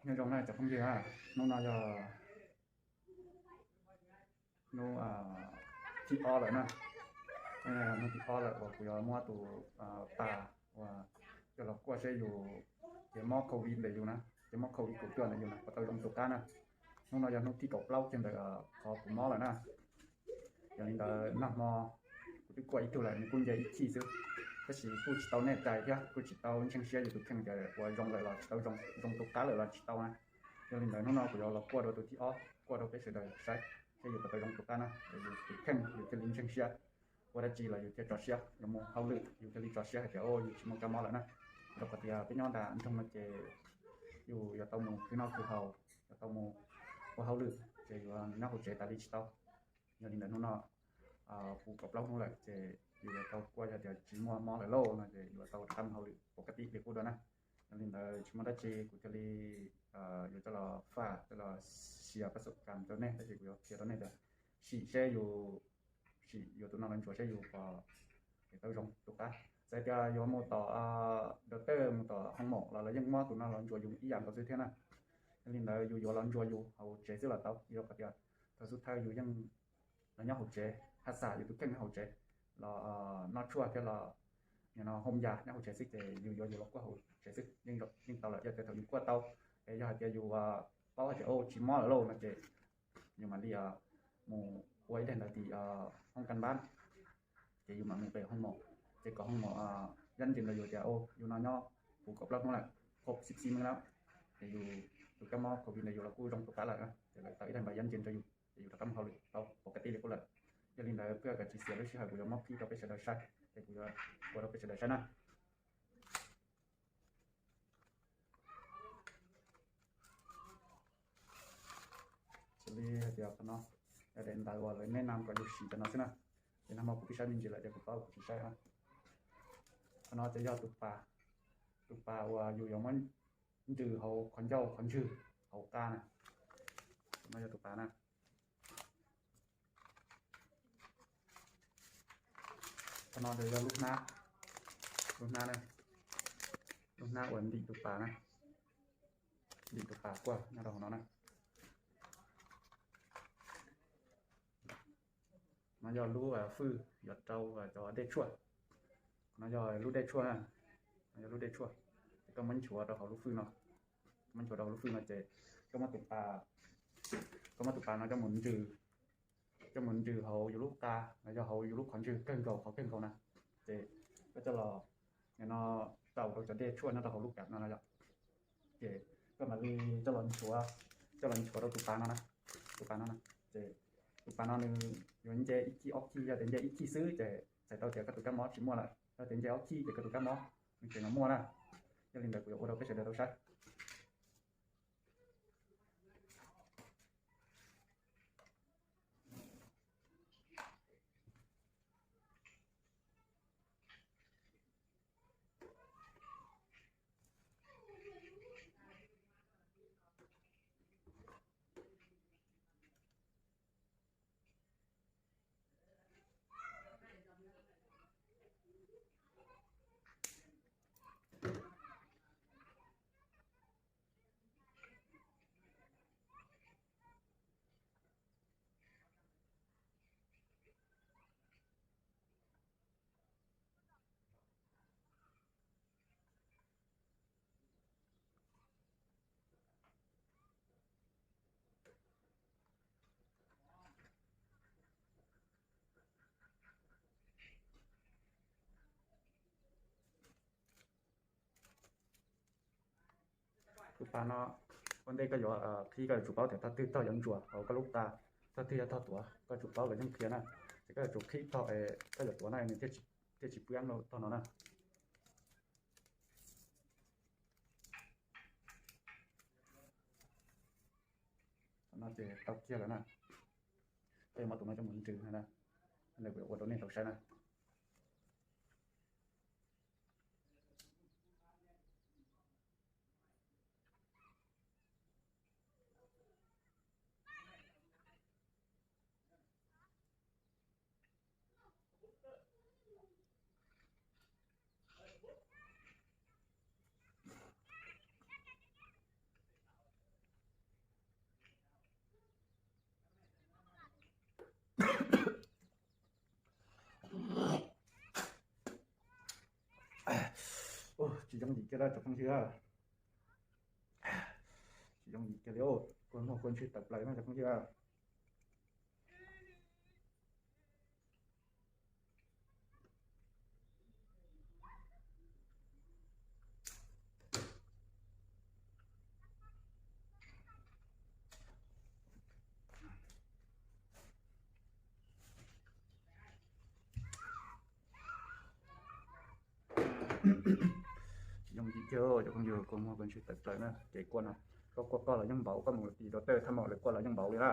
Nyob zoo na cov phooj ywg, hnub no yog hnub thib ob lawm na. Hnub thib ob lawm uas kuv yuav muab tus pas uas coj los kuaj seb yus ces mob covid ntawm yus na, ces mob covid kaum cuaj ntawm yus na puas tau zoo tus qab na. Hnub no yog hnub thib kaum plaub kiag ntawm qhov kuv mob lawm na. Yog li ntawd nag hmo kuv twb kuaj ib tug lawm, nws kuj nce ib chij xwb, tab sis kuj tsis tau nej rais thiab kuj tsis tau ntseeg siab yus tus kheej tias ua zoo lawm los tsis tau zoo, zoo tus qab lawm los tsis tau na. Yog li ntawd hnub no kuv yuav los kuaj dua tus thib ob, kuaj rau peb sawv daws saib seb yus puas tau zoo tus qab na, yus tus kheej yus thiaj li ntseeg siab, ua dab tsi los yus thiaj tso siab, yuav mus hauj lwm yus thiaj li tso siab hais tias yus tsis muaj kab mob lawm na. Rau qhov tias peb nyob nram nroog no ces yus yuav tau mus khwv noj khwv haus, yuav tau mus ua hauj lwm ces yuav nyob hauv tsev tas li tsis tau. Yog li ntawd hnub no puv kaum plaub hnub lawm ces yus yuav tau kuaj, yog tias tsis muaj mob lawm lauj no ces yuav tau rov qab mus hauj lwm pov kas tib li qub dua na. Yog li ntawd tsis muaj dab tsi kuv thiaj li yuav coj los faj, coj los share pab xub kam rau nej, tab sis kuv yuav qhia rau nej tias sim seb yus, sim yuav tus no los ntsuas seb yus puas tau zoo tus qab. Txawm tias yuav mus tom doctor, mus tom hoo maum los lawv yeej muab tus no los ntsuas yus ib yam nkaus xwb thiab na. Yog li ntawd yus yuav los ntsuas yus hauv tsev xwb los tau, rau qhov tias thaum xub thawj yus yeej los nyob hauv tsev, haj xam yus tus kheej nyob hauv tsev, los noj tshuaj thiab los nim no hoo yas nyob hauv tsev xwb ces yus yuav yus los kuaj hauv tsev xwb yeej tau lawm. Yog tias thaum yus kuaj tau es yog hais tias yus paub hais tias tsis mob lawm lauj no ces yus mam li mus ua ib daim ntawv tim hoob kas npab, ces yus mam mus pem hoo maum, ces kom hoo maum yab ntsis rau yus tias yus no nyob puv kaum plaub hnub lawm, kho xib xib mus lawm, ces yus tus kab mob covid ntawm yus los kuj zoo tus qab lawm, ces lawv tau ib daim npav yab ntsis rau yus ces yus rov qab mus hauj lwm tau pov kas tib li qub lawm. Yog li ntawd pliag kom tsis xiam lub sij hawm kuv yuav muab qhib rau peb sawv daws saib, ces kuv yuav ua rau peb sawv daws saib na. Xws li hais tias qhov no yog daim ntawv uas lawv nej nam kom yus sim cov no xwb na. Ces nag hmo kuv twb saib me ntsis lawm ces kuv paub kuv tsis saib na. Qhov no ces yog tus pas, tus pas uas yus yuav muab ntsws hauv qhov ncauj qhov ntswg hauv qa na. No yog tus pas na. Qhov no ces yog lub hnab, lub hnab na, lub hnab uas ntim tus pas na, ntim tus pas kuaj nyob rau hauv no na. No yog lub fwj yuav rau cov dej tshuaj. No yog lub dej tshuaj na, no yog lub dej tshuaj. Ces koj muab nchuav rau hauv lub fwj no, muab nchuav rau hauv lub fwj no ces koj muab tus pas, koj muab tus pas no coj mus ntsws, coj mus ntsws hauv yus lub qa los yog hauv yus lub qhov ntswg kawg nkaus, qhov kawg nkaus na. Ces koj coj los, no, rau rau cov dej tshuaj nyob rau hauv lub kam no no yom. Ces koj mam li coj los nchuav, coj los nchuav rau tus pas no na, tus pas no na. Ces tus pas no nws yuav nce ib khij ob khij, yog tias nce ib khij xwb ces txhais tau tias koj tus kab mob tsis muaj lawm, yog tias nce ob khij ces koj tus kab mob nws tseem los muaj na. Yog li ntawd kuv yuav ua rau peb sawv daws tau saib.Tus pas no, ua ntej koj yuav qhib koj yuav tsum paub tias tog twg tog yuav ntsuas hauv koj lub qa, tog twg yog tog tuav, koj yuav tsum paub, lawv yeej qhia na. Ces koj yuav tsum qhib tog koj yuav tuav na nws thiaj tsis piam tog no na. No ces tau kiag lawm na. Koj yuav muab tus no coj mus ntsws na, kuv yuav ua rau nej tau saib na. Yooj yim kiag cov phooj ywg, tsis yooj yim kiag li, kua muag kua ntswg tawm plaws no cov phooj ywg. Tsis yooj yim kiag cov phooj ywg, kua muag kua ntswg tawm plaws na. Ces koj no, koj kua koj los yeej npaum, koj mus tim rau tej thaj maum lawv kua los yeej npaum li na.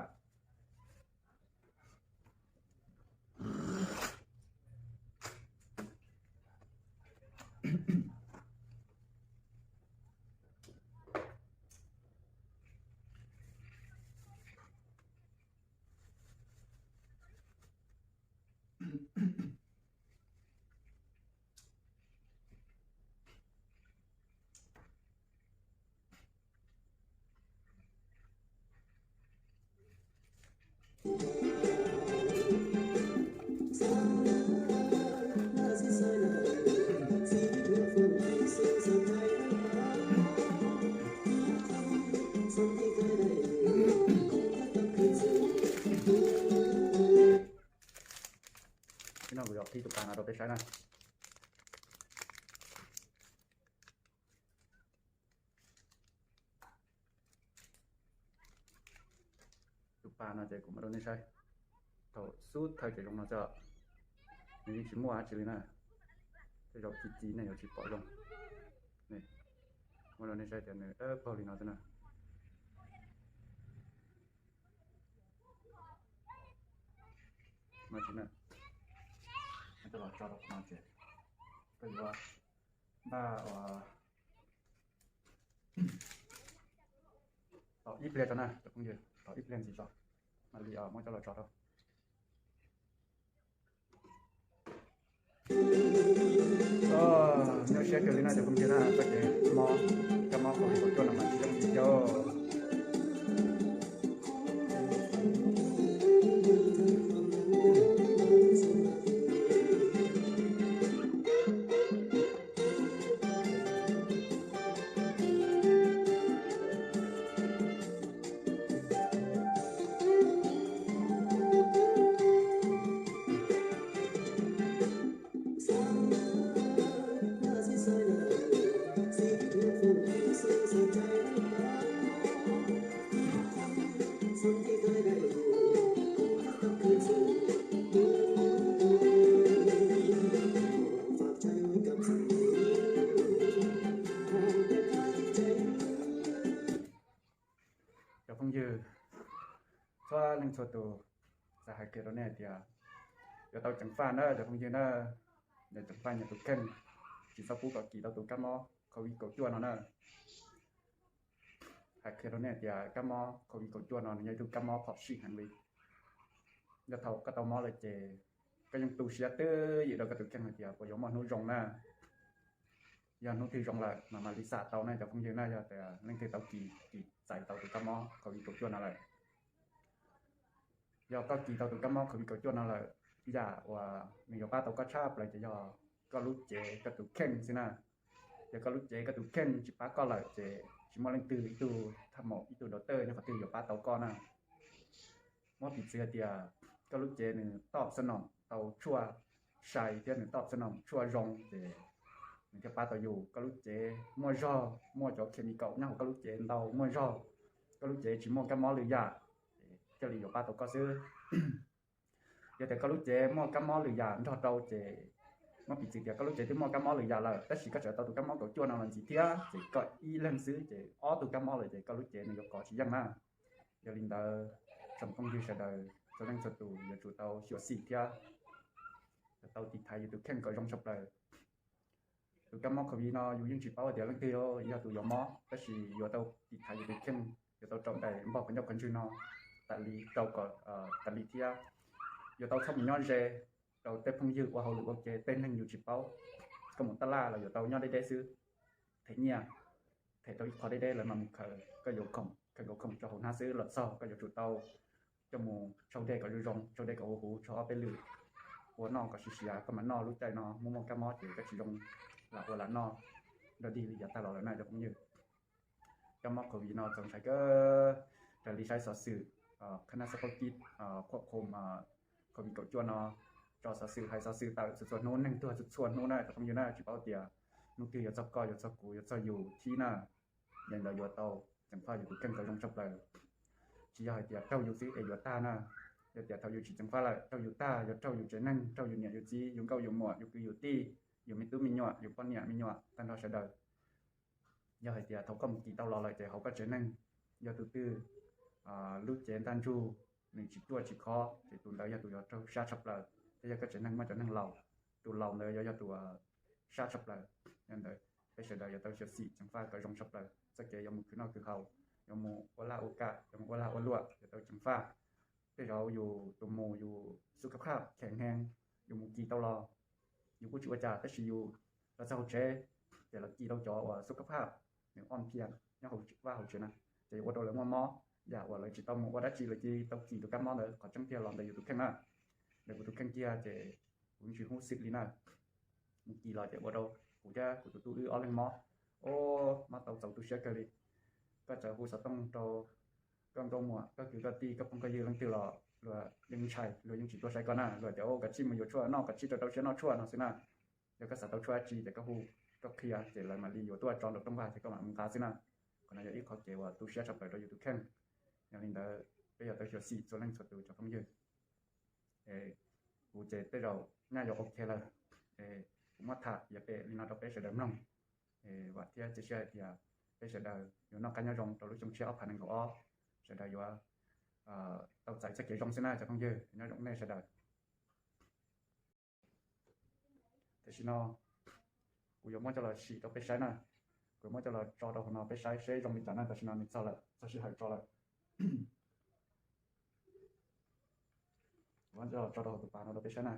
Ib no kuv yuav qhib tus pas no rau peb saib na. Tus pas no ces kuv muab rau nej saib. Thaum xub thawj ces zoo no xwb, nws yeej tsis muaj dab tsi li na. Tej zaum ci ci nej yuav tsis pom zoo. Muab rau nej saib tias nws dawb paug li no xwb na. No tsis na, coj los tso rau qhov no ces koj yuav npaj ua tos ib pliag tso na cov phooj ywg, tos ib pliag ntxiv tso mam li muab coj los tso rau. Nyuaj siab kawg li na cov phooj ywg na, koj ces mob, kab mob covid kaum cuaj no mas tsis yooj yim kiag. Cov phooj ywg, txhua leej txhua tus, xav hais kiag rau nej hais tias yuav tau ceev faj na cov phooj ywg na, yuav ceev faj nyias tus kheej, tsis txhob pub kom kis tau tus kab mob covid kaum cuaj no na. Hais qhia rau nej tias kab mob covid kaum cuaj no nws yog ib tug kab mob phom sij heev li. Yog thaum koj tau mob lawm ces koj yeej tu siab twj ywm rau koj tus kheej hais tias puas yuav muaj hnub zoo na. Yog hnub twg zoo lawm mas mam li xam tau na cov phooj ywg na, yog tias leej twg tau kis, kis txais tau tus kab mob covid kaum cuaj no lawm. Yog koj kis tau tus kab mob covid kaum cuaj no lawm, yam uas nws yuav pab tau koj tshaj plaws ces yog koj lub cev koj tus kheej xwb na. Yog koj lub cev koj tus kheej tsis pab koj lawm ces tsis muaj leej twg, ib tug thaj maum ib tug doctor nyob qhov twg yuav pab tau koj na. Muab piv txwv hais tias koj lub cev nws toj xab noom tau tshuaj sai thiab nws toj xab noom tshuaj zoo ces nws thiaj pab tau yus. Koj lub cev muaj zog, muaj cov chemical nyob hauv koj lub cev ntau muaj zog, koj lub cev tsis muaj kab mob lwm yam, thiaj li yuav pab tau koj xwb. Yog tias koj lub cev muaj kab mob lwm yam nrog rau ces muab piv txwv tias koj lub cev twb muaj kab mob lwm yam lawm tab sis koj tseem tau tus kab mob kaum cuaj no los ntxiv thiab ces koj ib leeg xwb ces ob tug kab mob lawm ces koj lub cev nws yuav kov tsis yeej na. Yog li ntawd, tsoom phooj ywg sawv daws txhua leej txhua tus yuav tsum tau xyuam xim thiab yuav tau tiv thaiv yus tus kheej kom zoo tshaj plaws. Tus kab mob covid no yus yeej tsis paub tias leej twg yog tus yuav mob tab sis yuav tau tiv thaiv yus tus kheej, yuav tau raug daim npog qhov ncauj qhov ntswg no tas li rau kom tas li thiab yuav tau txhob mus nyob ze rau tej phooj ywg ua hauj lwm ua ke, tej neeg yus tsis paub. Koj mus taj laj los yuav tau nyob deb deb xwb, them nyiaj, them rau ib qho deb deb lawv mam mus khaws koj yuav khoom, khaws nkaus khoom rau hauv hnab xwb los txog koj yuav tsum tau coj mus tsau dej kom zoo zoo, tsau dej kom huv huv tsau ob peb lwm, ua noj kom siav siav koj mam noj. Lub caij no muaj muaj kab mob ces koj tsis zoo lam ua lam noj. nrog dig li yav tag los lawm na cov phooj ywg. Cov mob covid no txaus ntshai kawg. Raws li saib xov xwm, khab nab xab paub kib, khuab khum, covid kaum cuaj no, tso xov xwm hais xov xwm tawm txhua txhua hnub, neeg tuag txhua txhua hnub na cov phooj ywg na, tsis paub tias hnub twg yuav txog koj, yuav txog kuv, yuav txog yus thib na. Yog li ntawd yuav tau ceev faj yus tus kheej kom zoo tshaj plaws. Tsis yog hais tias raug yus xwb es yuav tag na. Yog tias thaum yus tsis ceev faj lawm, raug yus tag, yuav raug yus tsev neeg, raug yus niam yus txiv, yus nkauj yus muam, yus kwv yus tij, yus me tub me nyuam, yus poj niam me nyuam, tag nrho sawv daws. Yog hais tias thaum koj mus kis tau los lawm ces hauv koj tsev neeg yog tus twg lub cev ntaj ntsug nws tsis ruaj tsis khov ces tus ntawd yog tus yuav raug sab tshaj plaws. Thiab yog koj tsev neeg muaj cov neeg laus, tus laus ntawd yuav yog tus sab tshaj plaws. Yog ntawd peb sawv daws yuav tau xyuam xim ceev faj kom zoo tshaj plaws. Txoj kev yuav mus khwv noj khwv haus, yuav mus ua laj ua kam, yuav mus ua lag ua luam, yuav tau ceev faj. Tej zaum yus tus mus yus xub kab khaj kheem heev, yus mus kis tau los, yus kuj tsis ua cas, tab sis yus los txog hauv tsev ces lawv kis tau cov uas xub kab phaj nws ob phiaj nyob hauv vaj hauv tsev na, ces yuav ua rau lawv muaj mob. Yam uas lawv tsis tau mus ua dab tsi, lawv cia li tau kis tus kab mob ntawd, qhov tseeb tiag los ntawm yus tus kheej na. Ntawm kuv tus kheej kiag ces kuv tsis hub xwm li na. Mus kis los ces ua rau kuv thiab kuv tus tub wb ob leeg mob. Os, mob tau txaus tu siab kawg li. Koj txawm hu xov tooj rau koj nkauj muam, koj kwv koj tij, koj phooj koj ywg leej twg los luag yeej ntshai, luag yeej tsis tuaj saib koj na, luag tias, Os, kav tsij mus yuav tshuaj noj, kav tsij rau rau siab noj tshuaj no xwb na. Yog koj xav tau tshuaj dab tsi ces koj hu, koj qhia ces lawv mam li yuav tuaj tso nraum rooj vag ces koj mam mus nqa xwb na. Qhov no yog ib qho kev uas tu siab tshaj plaws rau yus tus kheej. Yog li ntawd peb yuav tau xyuam xim txhua leej txhua tus cov phooj ywg. Kuv ces tej zaum nyaj yuav ok lawm, kuv muab tham yav pem li no rau peb sawv daws mloog. Vam thiab cia siab hais tias peb sawv daws yuav noj qab nyob zoo rau lub xyoo tshiab ob phav nees nkaum ob, sawv daws yuav tau txais txoj kev zoo xwb na cov phooj ywg. Nyob zoo nej sawv daws. Tam sim no kuv yuav muab coj los sim rau peb saib na. Kuv yuav muab coj los tso rau hauv no peb saib seb zoo li cas na. Tam sim no nws txog lawm, txog sij hawm tso lawm. Kuv muab coj los tso rau hauv tus pas no rau peb saib na.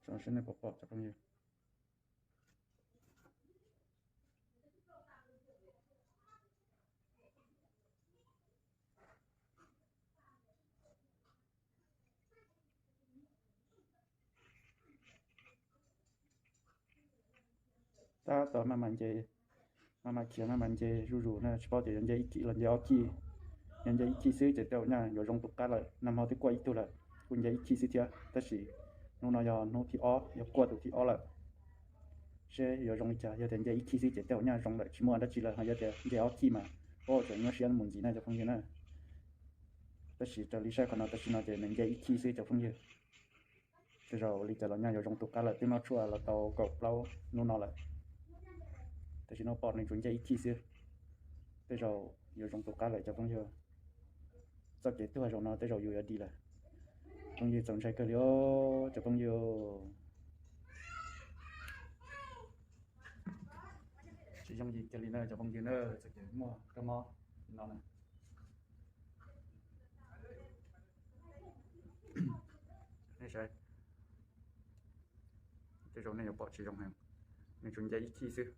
Tso seb nej puas pom cov phooj ywg. Tab tom maj mam nce, maj mam khiav maj mam nce zuj zus na, tsis paub tias yuav nce ib kis los nce ob kis. Yog nce ib kis xwb ces tej zaum nyaj yuav zoo tus qab lawm, nag hmo twb kuaj ib tug lawm, kuj nce ib kis xwb thiab, tab sis hnub no yog hnub thib ob, yog kuaj tus thib ob lawm. Seb yuav zoo li cas, yog tias nce ib kis xwb ces tej zaum nyaj zoo lawm tsis muaj dab tsi lawm, ho yog tias nce ob kis mas, o, tseem nyuaj siab mus ntxiv na cov phooj ywg na. Tab sis raws li saib qhov no tam sim no ces nws nce ib kis xwb cov phooj ywg. Tej zaum li cas los nyaj yuav zoo tus qab lawm, twb noj tshuaj los tau kaum plaub hnub no lawm. Tam sim no pom nws tsuas nce ib kis xwb. Tej zaum yuav zoo tus qab lawm cov phooj ywg. Txoj kev tuag zaum no tej zaum yus yuav dim lawm. Phooj ywg txaus ntshai kawg li os cov phooj ywg. Tsis yooj yim kiag li na cov phooj ywg na, txoj kev muaj kab mob no na. Nej saib, tej zaum nej yuav pom tsis zoo heev, nws tsuas nce ib kis xwb.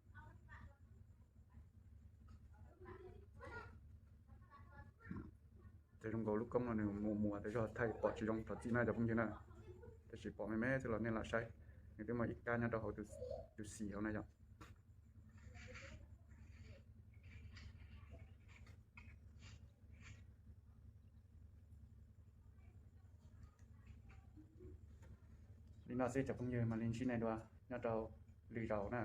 Ces zoo nkaus lub koob no nws mus mus tas zog, thaij pom tsis zoo, thov txim na cov phooj ywg na. Tab sis pom me me xwb los nej lam saib, nws twb muaj ib kab nyob rau hauv tus xis hauv na yom. Li no xwb cov phooj ywg, mam li ntsib nej dua nyob rau lwm zaus na.